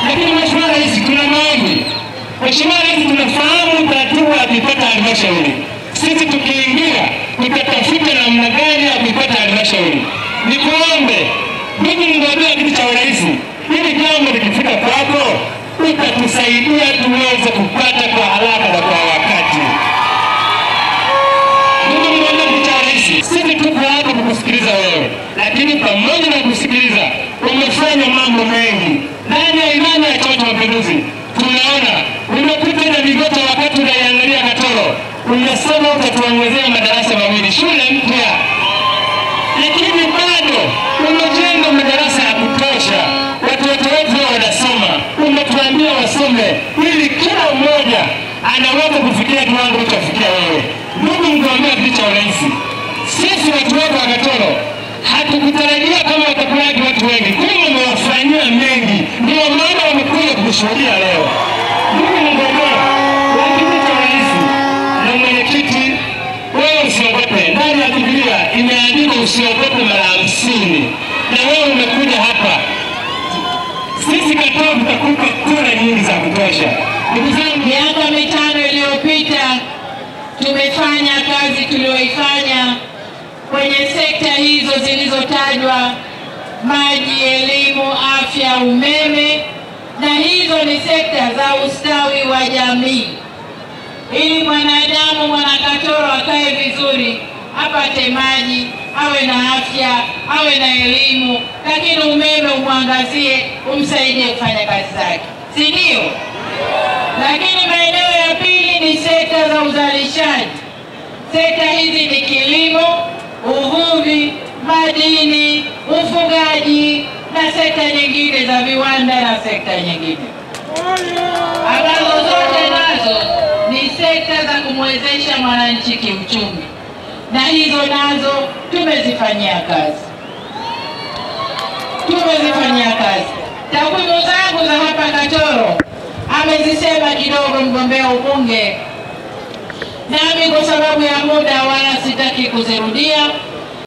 Lakini Mheshimiwa Rais, tuna maombi. Mheshimiwa Rais, tunafahamu utaratibu wa kuipata halmashauri. Sisi tukiingia tutatafuta namna gani ya kuipata halmashauri. Nikuombe ndugu mgombea kiti cha urais, ili jambo likifika kwako utatusaidia tuweze kupata kwa haraka na kwa wakati. Ndugu mgombea kiti cha urais, sisi tuko hapa kukusikiliza wewe, lakini pamoja na kusikiliza umefanya mambo mengi ndani ya ilani ya Chama cha Mapinduzi. Tunaona umepita na vigoto wakati unaiangalia Katoro, umesema utatuongezea madarasa mawili, shule mpya, lakini bado umejenga madarasa ya kutosha, watoto wetu wanasoma, umetuambia wasome ili kila mmoja anaweza kufikia kiwango ulichofikia wewe. Ndugu mgombea kiti cha urais, sisi watu wetu wa Katoro hatukutarajia kama watakuwaje watu wengi, kumbe umewafanyia mengi, ndio maana wamekuja kukushuhudia leo. Ndugu mgombea wa kiti cha urais na mwenyekiti, wewe usiogope. Ndani ya Biblia imeandikwa usiogope mara 50, na wewe umekuja hapa. Sisi Katoro tutakupa kura nyingi za kutosha. Ndugu zangu, miaka 5 iliyopita tumefanya kazi tuliyoifanya kwenye sekta hizo zilizotajwa: maji, elimu, afya, umeme, na hizo ni sekta za ustawi wa jamii. Ili mwanadamu mwanakatoro akae vizuri, apate maji, awe na afya, awe na elimu, lakini umeme umwangazie, umsaidie kufanya kazi zake, si ndio? Lakini maeneo ya pili ni sekta za uzalishaji. Sekta hizi ni kilimo, uvuvi, madini, ufugaji na sekta nyingine za viwanda na sekta nyingine ambazo zote nazo ni sekta za kumwezesha mwananchi kiuchumi, na hizo nazo tumezifanyia kazi. Tumezifanyia kazi. Takwimu zangu za hapa Katoro amezisema kidogo mgombea ubunge, nami kwa sababu ya muda wala sitaki kuzirudia.